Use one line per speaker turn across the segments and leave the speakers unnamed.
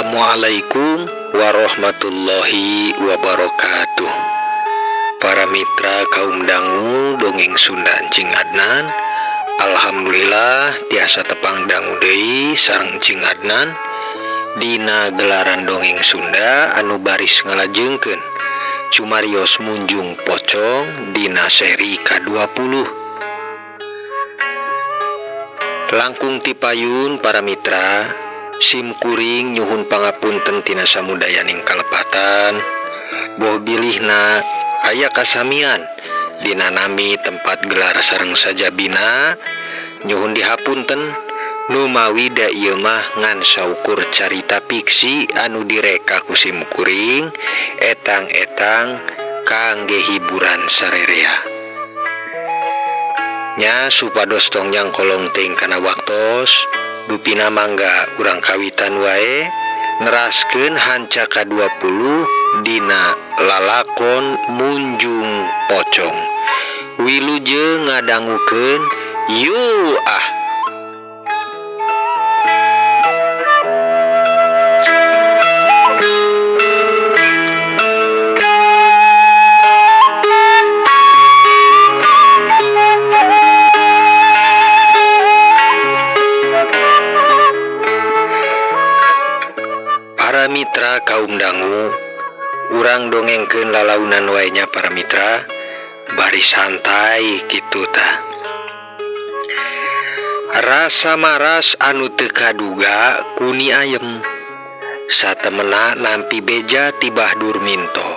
Assalamualaikum warahmatullahi wabarakatuh. Para mitra kaum dangu dongeng Sunda Encing Adnan. Alhamdulillah tiasa tepang dangu deui sareng Encing Adnan dina gelaran dongeng Sunda anu baris ngalajengkeun cumarios Munjung Pocong dina seri ka-20. Langkung tipayun para mitra, sim kuring nyuhun pangapunten tina samudayaning kalepatan. Boh bilihna aya kasamian dina nami tempat gelar sareng sajabina nyuhun dihapunten numawi da ieu mah ngan saukur carita fiksi anu direka ku sim kuring etang-etang kangge hiburan sarerea. Nya supados tong nyangkolong teuing kana waktos. Dupina mangga urang kawitan wae neraskeun hanca ka-20 dina lalakon Munjung Pocong. Wilujeng ngadangukeun yu ah. Para mitra kaum dangu, urang dongengkeun lalaunan wae nya para mitra, bari santai kitu tah. Rasa maras anu teu kaduga ku Ni Ayem. Satemena nampi beja ti Bah Durminto.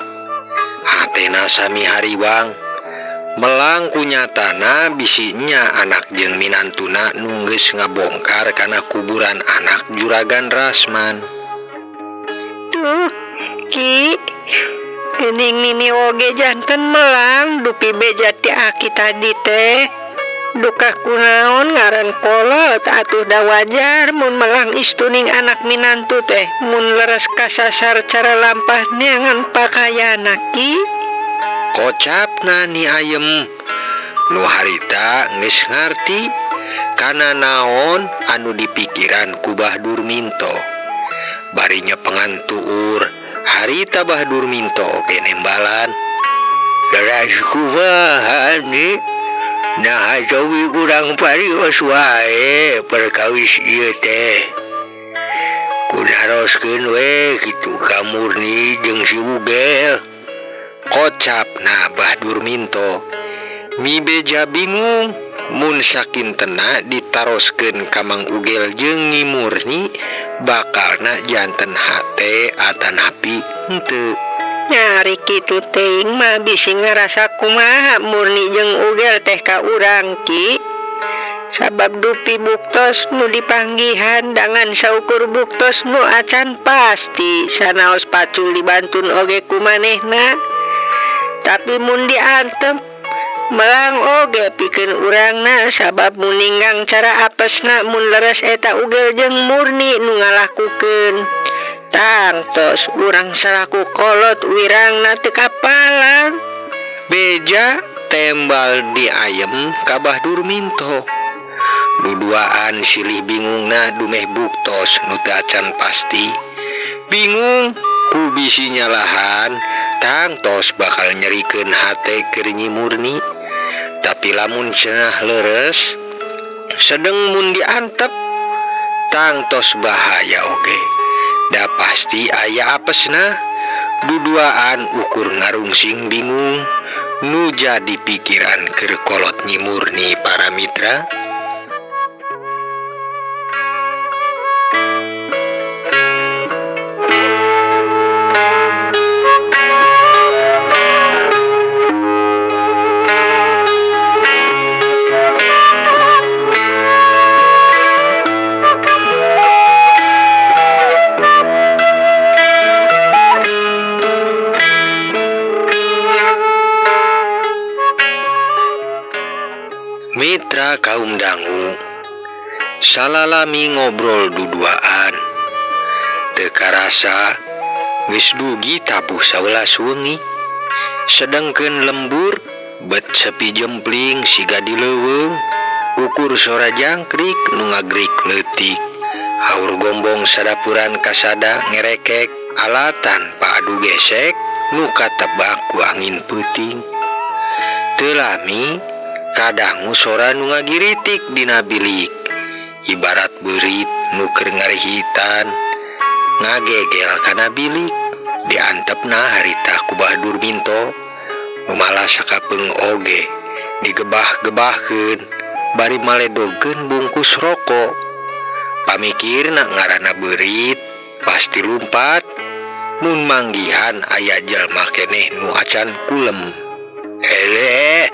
Hatena sami hariwang. Melang kunyatana bisi nya anak jeung minantuna nu geus ngabongkar kana kuburan anak Juragan Rasman.
Duh, Ki, geuning nini oge janten melang dupi beja ti aki tadi teh. Duka kunaon ngaran kolot atuh da wajar mun melang istuning anak minantu teh mun leres kasasar cara lampah neangan pakayana Ki.
Kocapna Ni Ayem nu harita geus ngarti kana naon anu dipikiran ku Bah Durminto. Bari nyepengan tuur harita Bah Durminto oge nembalan.
Leres kumaha ni? Nah cobi kurang parios wae perkawis ieu teh. Kunaroskeun we kitu ka Murni jeung si Ugel.
Kocapna Bah Durminto. Mibeja bingung mun sakintena ditaroskeun ka Mang Ugel jeung Nyi Murni bakalna janten hate atanapi henteu.
Nyari kitu teuing mah bisi ngarasa kumaha Murni jeung Ugel teh ka urang Ki. Sabab dupi buktos nu dipanggihan dangan saukur buktos nu acan pasti sanaos pacul dibantun oge ku manehna. Tapi mun diantep melang oge pikeun urangna sabab muninggang cara apesna mun leres eta Ugel jeung Murni nu ngalakukeun. Tangtos urang salaku kolot wirangna teu kapalang.
Beja tembal Ni Ayem ka Bah Durminto. Duduaan silih bingungna dumeh buktos nu teu acan pasti. Bingung ku bisi nyalahan tangtos bakal nyerikeun hate keur Nyi Murni. Tapi lamun cenah leres sedeng mun diantep tangtos bahaya oge. Da pasti aya apesna. Duduaan ukur ngarungsing bingung nu jadi pikiran keur kolot Nyi Murni para mitra. Mitra kaum dangu salalami ngobrol duduaan teu karasa geus dugi tabuh 11 wengi sedengkeun lembur bet sepi jempling siga di leuweung ukur sora jangkrik nu ngagrik leutik. Haur gombong sadapuran kasada ngerekek alatan paadu gesek nu katebak ku angin peuting. Teu lami kadangu sora nu ngagiritik dina bilik. Ibarat beurit nu keur ngarihitan ngagegel kana bilik. Diantepna harita ku Bah Durminto nu malah sakapeung oge digebah-gebahkeun bari maledogeun bungkus rokok. Pamikirna ngaranna beurit pasti lumpat mun manggihan aya jalma keneh nu acan kulem.
Eleh,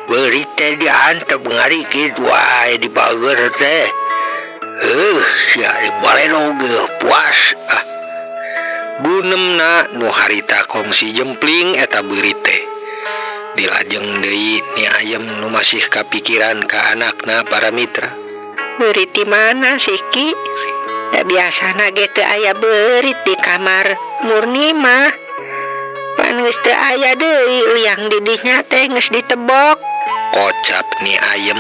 beurit teh diantep ngarikit wae di pager teh. Sia dibaledog puas ah.
Gunemna nu harita kongsi jempling eta beurit teh. Dilajeng deui Ni Ayem nu masih kapikiran ka anakna para mitra.
Beurit di mana sih Ki? Da biasana ge teu aya beurit di kamar Murni mah. Pan geus teu aya deui liang di dinya teh geus ditebok.
Kocap Ni Ayem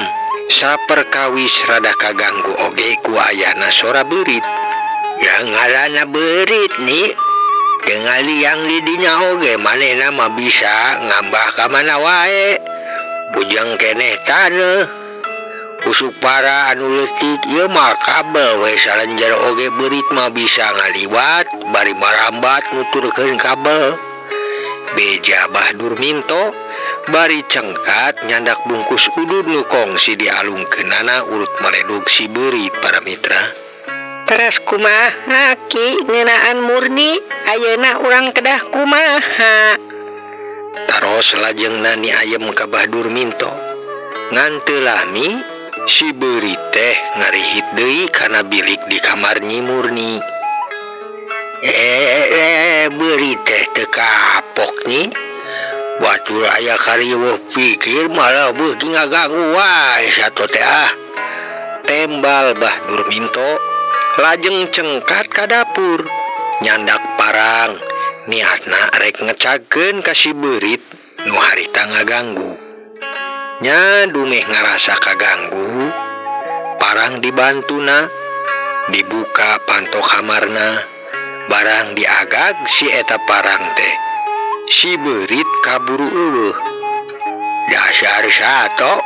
saperkawis rada kaganggu oge ku ayana sora beurit.
Ya ngaranna beurit nih. Teu liang di dinya oge manehna mah bisa ngambah ka mana wae. Bujeng keneh taneuh. Usuk para anu leutik ieu mah kabel we salenjer oge beurit mah bisa ngaliwat bari marambat nuturkeun kabel.
Beja Bah Durminto bari cengkat nyandak bungkus udud nu kongsi dialungkeunana urut maledog si beurit para mitra.
Teras kumaha Ki ngeunaan Murni ayeuna urang kedah kumaha.
Taros lajengna Ni Ayem ka Bah Durminto. Ngan teu lami si beurit teh ngarihit deui kana bilik di kamar Nyi Murni.
Beurit teh teu kapok nyi. Batur aya kariweuh pikir malah beuki ngaganggu wae sato teh ah.
Tembal Bah Durminto lajeng cengkat ka dapur nyandak parang niatna rek ngecagkeun ka si beurit nu harita ngaganggu. Nya dumeh ngarasa kaganggu, parang dibantuna, dibuka panto kamarna, barang diagag si eta parang teh. Si beurit kaburu eueuh.
Dasar sato,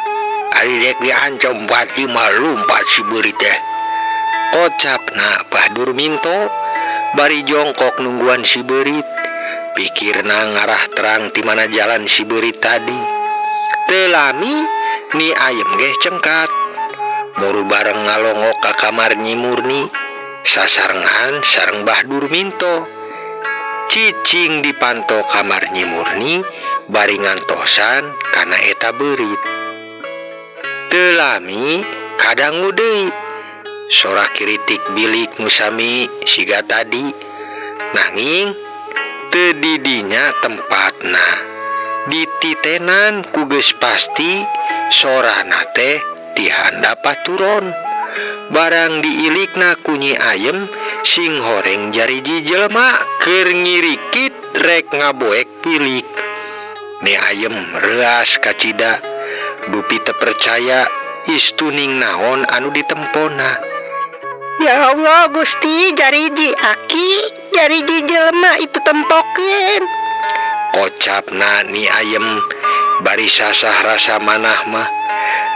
ari rek diancam pati mah lumpat si beurit teh.
Kocapna Bah Durminto bari jongkok nungguan si beurit. Pikirna ngarah terang ti mana jalan si beurit tadi. Teu lami Ni Ayem geh cengkat. Muru bareng ngalongok ka kamar Nyi Murni, sasarengan sareng Bah Durminto. Cicing di panto kamar Nyi Murni bari ngantosan kana eta beurit. Teu lami kadangu deui sora kiritik bilik nu sami siga tadi. Nanging teu di dinya tempatna. Dititenan ku geus pasti sorana teh ti handap paturon. Barang diilikna ku Nyi Ayem sing horeng jariji jelema keur ngirikit rek ngaboek bilik. Ni Ayem reuas kacida dupi teu percaya istuning naon anu ditempona.
Ya Allah Gusti, jariji aki, jariji jelema itu tempokeun.
Kocapna Ni Ayem bari sasah rasa manah mah.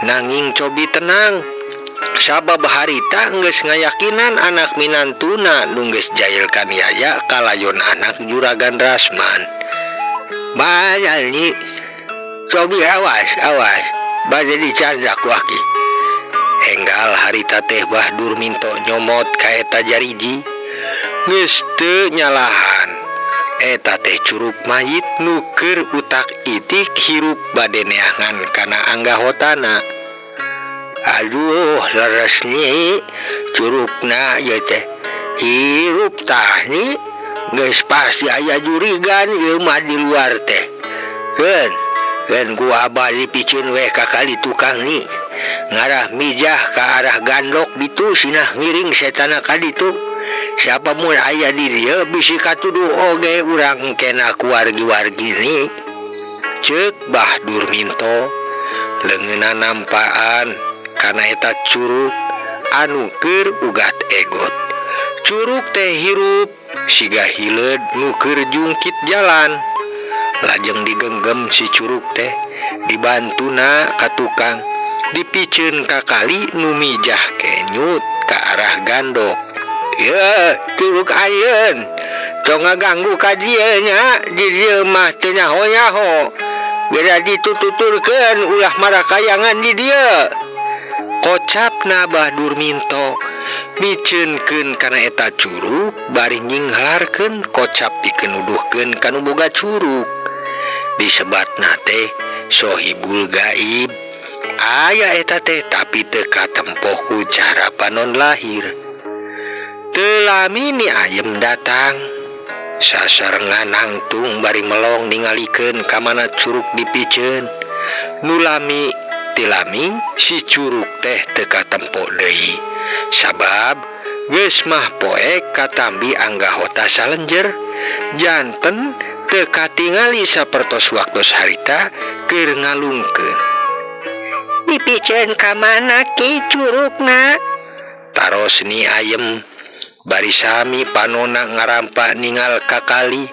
Nanging cobi tenang sabab harita geus ngayakinan anak minantuna nu geus jail kaniaya kalayon anak Juragan Rasman.
Badal nyi, cobi awas awas bade dicandak ku aki.
Enggal harita teh Bah Durminto nyomot ka eta jariji. Geus teu nyalahan. Eta teh curug mayit nu keur utak itik hirup bade neangan kana anggahotana.
Aduh leres nyi, curugna ieu teh hirup tah nyi, geus pasti aya jurigan ieu mah di luar teh. Keun, keun ku abah dipicun weh ka kali tukang nyi. Ngarah mijah ka arah gandok ditu sinah ngiring setana ka ditu. Siapa mun aya di dieu bisi katuduh oge urang kena ku wargi-wargi ni.
Ceuk Bah Durminto leungeunna nampaan kana eta curug anu keur ugat egot. Curug teh hirup siga hileud nu keur jungkit jalan. Lajeng digenggem si curug teh dibantuna ka tukang dipiceun ka kali nu mijah kenyut ka arah gandok. Ye, curug ayeun tong ngaganggu ka dieu nya, di dieu mah teu nyaho-nyaho. Geura ditututurkeun ulah marakayangan di dieu. Kocapna Bah Durminto miceunkeun kana eta curug bari nyingharkeun kocap pikeun nuduhkeun ka nu boga curug. Disebatna teh Sohibul Gaib. Aya eta teh tapi teu katempo ku cara panon lahir. Teu lami Ni Ayem datang. Sasarengan nangtung bari melong ningalikeun ka mana curug dipiceun. Nu lami tilami si curug teh teu katempo deui. Sabab geus mah poek katambi anggahota salenjer janten teu katingali sapertos waktos harita keur ngalungkeun.
Dipiceun ka mana ki curugna?
Taros Ni Ayem bari sami panona ngarampa ningal ka kali.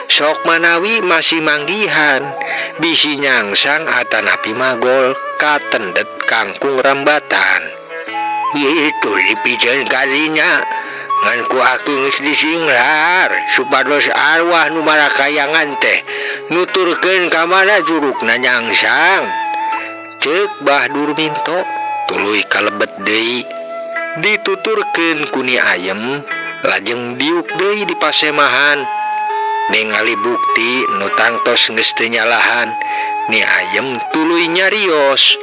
Sok manawi masih manggihan bisi nyangsang atanapi magol katendet kangkung rambatan. Itu dipiceun kalinya ngan ku aki geus disinglar supados arwah nu marakayangan teh nuturkeun ka mana curugna nyangsang. Ceuk Bah Durminto tuluy kalebet deui dituturkeun ku Ni Ayem lajeng diuk deui di pasemahan. Ningali bukti nu tangtos geus teu nyalahan, Ni Ayem tuluy nyarios.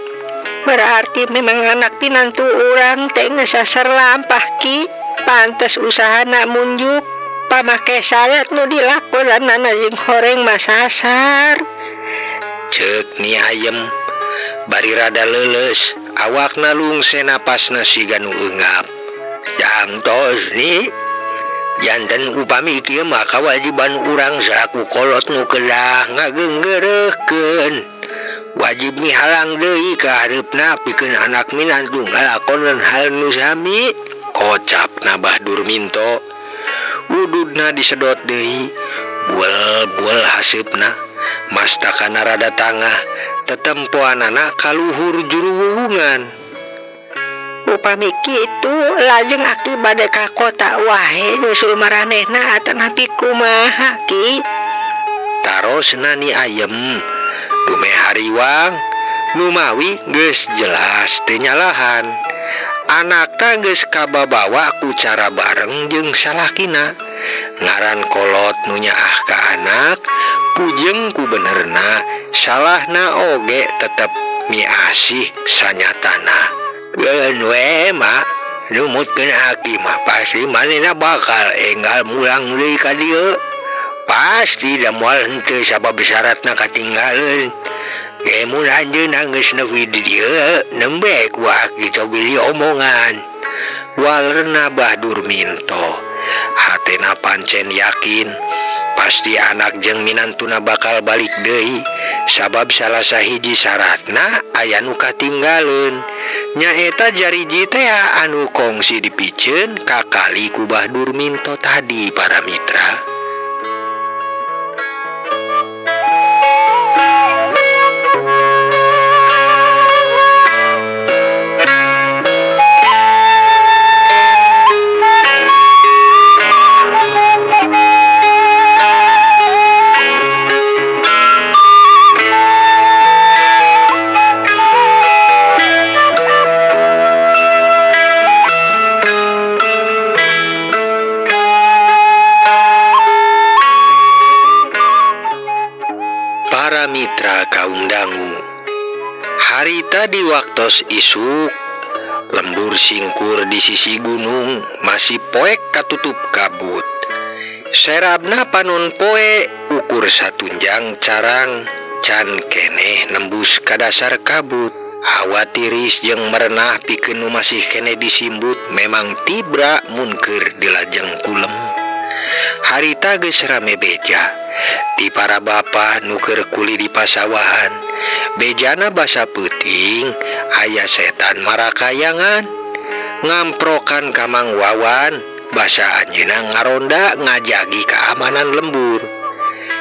Berarti memang anak pinantu urang teh geus sasar lampah ki, pantes usahana munjuk pamake syarat nu dilakonanana jeung horeng mah sasar.
Ceuk Ni Ayem bari rada leuleus, awakna lungse napasna siga nu eungap. Jangtos ni janten upami kieu mah kawajiban urang salaku kolot nu kedah ngageunggeureuhkeun. Wajib mihalang deui ka hareupna pikeun anak minantu ngalakonan hal nu sami. Kocapna Bah Durminto ududna disedot deui, buel-buel haseupna mastakana rada tangah tetempoanana kaluhur juru wuwungan.
Upami kitu lajeng aki bade ka kota wae nyusul maranehna atanapi kumaha ki?
Tarosna Ni Ayem dumeh hariwang numawi geus jelas teu nyalahan. Anakna geus kababawa ku cara bareng jeung salakina. Ngaran kolot nu nyaah ka anak pujeng ku benerna salahna oge tetep miasih sanyatana. Geun we mak numutkeun aki mah pasti manehna bakal enggal mulang deui ka dieu. Pasti da moal henteu sabab syaratna katinggaleun. Ge mun anjeunna geus nepi di dieu nembe ku aki cobi diomongan. Walerna Bah Durminto hatena pancen yakin pasti anak jeung minantuna bakal balik deui sabab salah sahiji syaratna aya nu katinggaleun nyaeta jariji teh anu kongsi dipiceun ka kali ku Bah Durminto tadi para mitra. Para mitra kaum dangu, harita di waktos isuk lembur singkur di sisi gunung masih poek katutup kabut. Serabna panon poe ukur satunjang carang can keneh nembus ka dasar kabut. Hawa tiris jeung merenah pikeun nu masih keneh disimbut memang tibra mun keur dilajeng kulem. Harita geus rame beja ti para bapa nu keur kuli di pasawahan. Bejana basa peuting aya setan marakayangan. Ngamprokan ka Mang Wawan basa anjeunna ngaronda ngajagi keamanan lembur.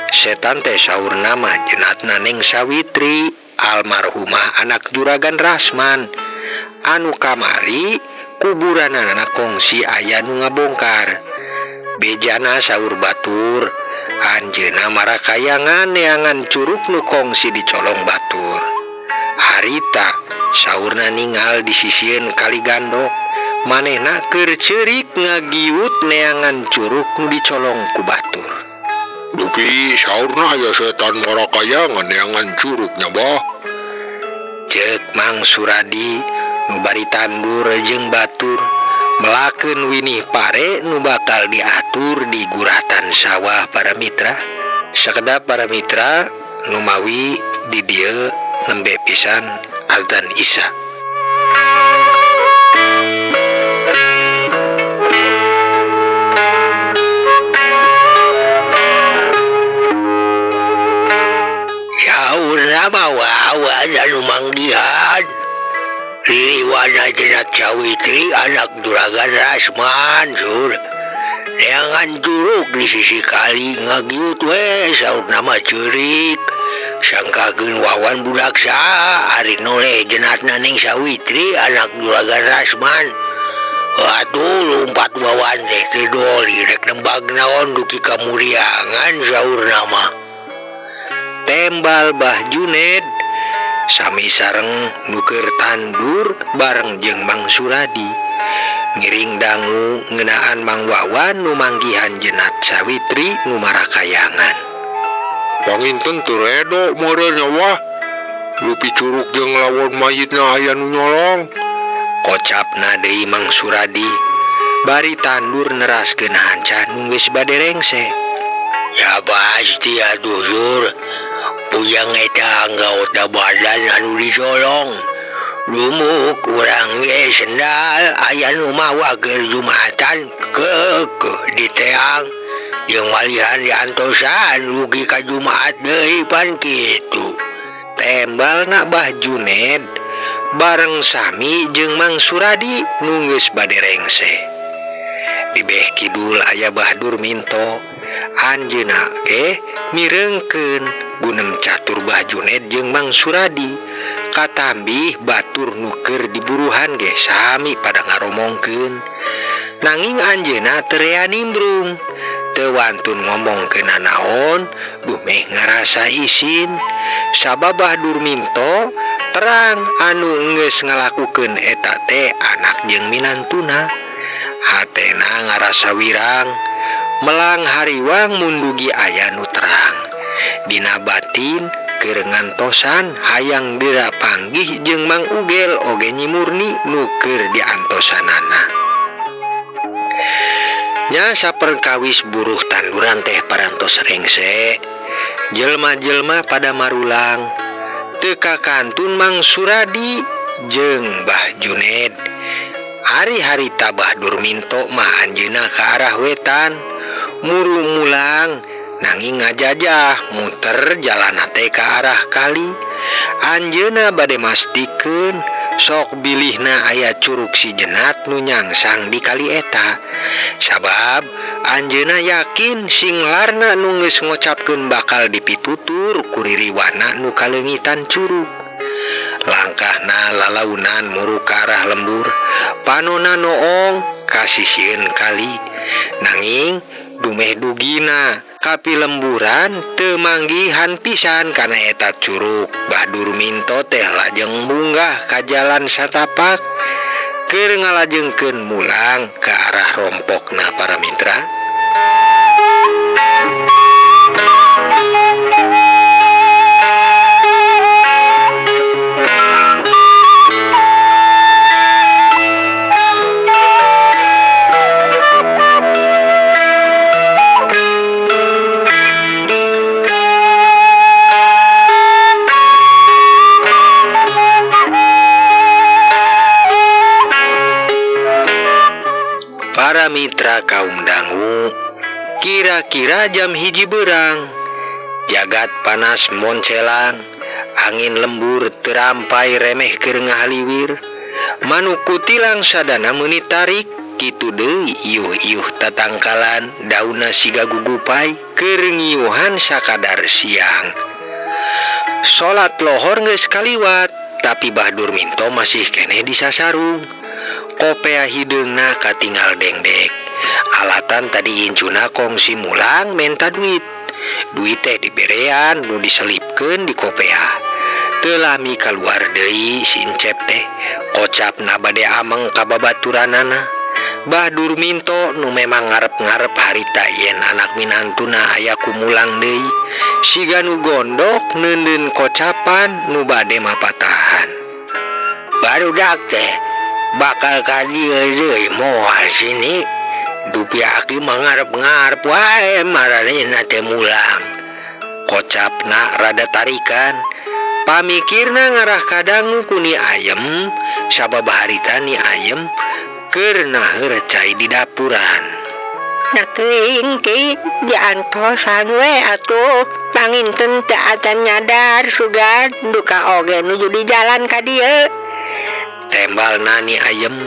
Setan teh saurna mah jenatna Neng Sawitri, almarhumah anak Juragan Rasman. Anu kamari kuburanana kongsi aya nu ngabongkar. Bejana saur batur, anjeunna marakayangan neangan curug nu kongsi dicolong batur. Harita saurna ningal di sisieun Kali Gandok, manehna keur ceurik ngagiut neangan curug nu dicolong ku batur.
Dupi saurna aya setan marakayangan neangan curugnya bah.
Ceuk Mang Suradi nu bari tandur jeung batur melakeun winih pare nu bakal diatur di guratan sawah para mitra. Sakedap para mitra numawi di dieu nembe pisan azan Isya.
Saurna mah Wawan anu manggihan. Riwana jenat Sawitri anak Juragan Rasman sur. Neangan curug di sisi kali ngagiut we saurna mah ceurik. Sangkakeun Wawan budak saha ari noleh jenatna Neng Sawitri anak Juragan Rasman. Atuh lumpat Wawan teh teu doli rek nembag naon duki kamuriangan saurna mah.
Tembal Bah Juned sami sareng nu keur tandur bareng jeung Mang Suradi. Ngiring dangu ngeunaan Mang Wawan nu manggihan jenat Sawitri nu marakayangan.
Panginten teu redo meureun nya wah. Lupi curug jeung lawon mayitna aya nu nyolong.
Kocapna deui Mang Suradi bari tandur neraskeun hanca nu geus bade rengse.
Ya pasti atuh sur. Pujang eta anggota badan anu dicolong. Lumuk urang ge sendal aya nu mawa keur Jumatan keukeuh diteang. Jeung walihan diantosan dugi ka Jumat deui pan kitu.
Tembalna Bah Juned bareng sami jeung Mang Suradi nu geus bade rengse. Di beh kidul aya Bah Durminto, anjeunna ge mireungkeun gunem catur Bah Juned jeung Mang Suradi. Katambih batur nu keur diburuhan ge sami pada ngaromongkeun. Nanging anjeunna teu rea nimbrung, teu wantun ngomongkeun nanaon, dumeh ngarasa isin. Sabab Bah Durminto terang anu geus ngalakukeun eta teh anak jeung minantuna. Hatena ngarasa wirang, melang hariwang mundugi aya nu terang. Dina batin keur ngantosan hayang dira panggih jeung Mang Ugel oge Nyi Murni nu keur diantosanana. Nya saperkawis buruh tanduran teh parantos rengse, jelma-jelma pada marulang. Teu kakantun Mang Suradi jeung Bah Juned. Hari-hari Bah Durminto mah anjeunna ka arah wetan, muru mulang nanging ngajajah muter jalana teh ka arah kali. Anjeunna bade mastikeun sok bilihna aya curug si jenat nu nyangsang di kali eta. Sabab anjeunna yakin singlarna nu geus ngocapkeun bakal dipitutur ku ririwana nu kaleungitan curug. Langkahna lalaunan muru ka arah lembur, panona noong kasisieun kali. Nanging dumeh dugina kapi lemburan teu manggihan pisan kana eta curug. Bah Durminto teh lajeng munggah ka jalan satapak keur ngalajengkeun mulang ka arah rompokna para mitra. Para mitra kaum dangu, kira-kira jam 1 berang, jagat panas moncelang, angin lembur terampai remeh keur ngahaliwir, Manuk kutilang sadana meuni tarik kitu deui iuh-iuh tatangkalan daunna siga gugupai keur ngiuhan sakadar siang. Salat lohor geus kaliwat tapi Bah Durminto masih keneh di sasarung. Kopea hideungna katinggal dengdek. Alatan tadi incuna kongsi mulang menta duit. Duit teh diberean nu diselipkeun di kopea. Teu lami kaluar deui si Encep teh. Kocapna bade ameng ka babaturanana. Bah Durminto nu memang ngarep-ngarep harita yen anak minantuna aya kumulang deui. Siga nu gondok neundeun kocapan nu bade mapatahan. Barudak teh bakal ka dieu deui moal sini. Dupi aki mah ngarep-ngarep wae maranehna teh mulang. Kocapna rada tarikan. Pamikirna ngarah kadangu ku Ni Ayem sabab harita Ni Ayem keur naheur cai di dapuran.
Nah teuing Ki, diantosan we atuh. Panginten teu acan nyadar sugan duka oge nuju di jalan ka dieu.
Tembalna Ni Ayem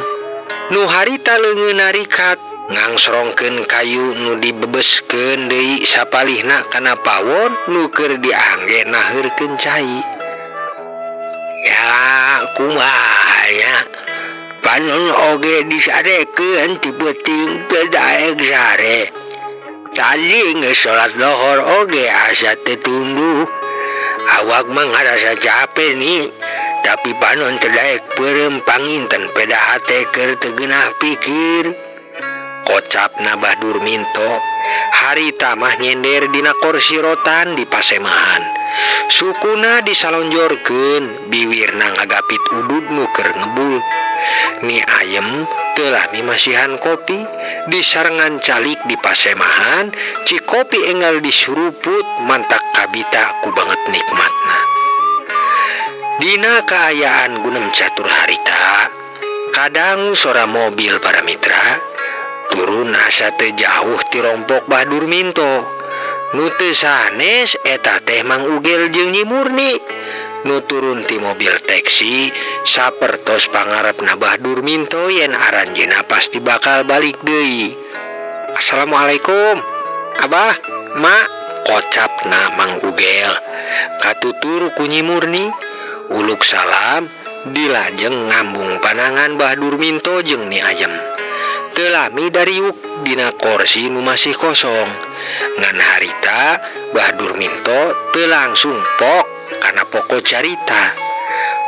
nu harita leungeun narikat ngangsrongkeun kayu nu dibebeskeun deui sapalihna kana pawon nu keur diangge naheurkeun cai. Ya kumaha nya panon oge disarekeun ti peuting teu daek sare. Tadi geus salat lohor oge asa teu tunduh. Awak mah ngarasa capek nih, tapi panon teu daek peureum panginten peda hate keur teu geunah pikir. Kocapna Bah Durminto harita mah nyender dina kursi rotan di pasemahan. Sukuna disalonjorkeun, biwirna ngagapit udud nu keur ngebul. Ni Ayem teu lami masihan kopi, disarengan calik di pasemahan, ci kopi enggal disuruput mantak kabita ku banget nikmatna. Dina kaayaan gunem catur harita, kadangu sora mobil para mitra, turun asa teu jauh ti rompok Bah Durminto. Nu teu sanes eta teh Mang Ugel jeung Nyi Murni. Nu turun ti mobil taksi sapertos pangarepna Bah Durminto yen aranjeunna pasti bakal balik deui. Assalamualaikum Abah, Mak, kocapna Mang Ugel. Katutur ku Nyi Murni, uluk salam dilajeng ngambung panangan Bah Durminto jeung Ni Ayem. Teu lami dariuk dina korsi nu masih kosong. Ngan harita Bah Durminto teu langsung pok kana pokok carita.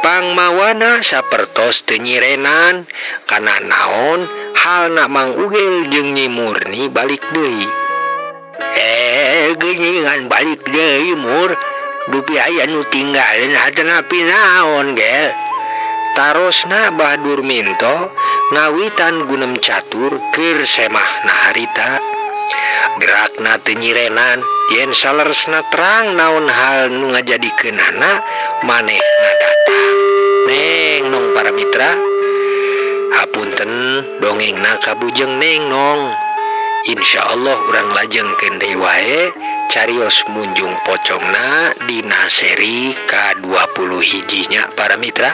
Pangmawana sapertos teu nyirenan kana naon halna Mang Ugel jeung Nyi Murni balik deui. Geuningan balik deui mur, dupi aya nu tinggaleun atanapi naon gel. Tarosna Bah Durminto ngawitan gunem catur keur semahna harita. Gerakna teu nyirenan yen saleresna terang naon hal nu ngajadikeunana manehna datang. Neng nong para mitra, hapunten dongengna kabujeng neng nong. Insyaallah urang lajengkeun deui wae carios munjung pocongna dina seri ka-20 hijinya para mitra.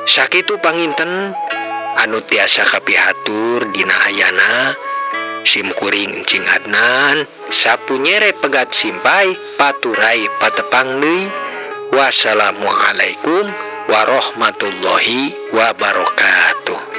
Sakitu panginten anu tiasa kapihatur dina ayana. Simkuring Cing Adnan sapu nyere pegat simpai paturai patepang deui. Wassalamualaikum warahmatullahi wabarakatuh.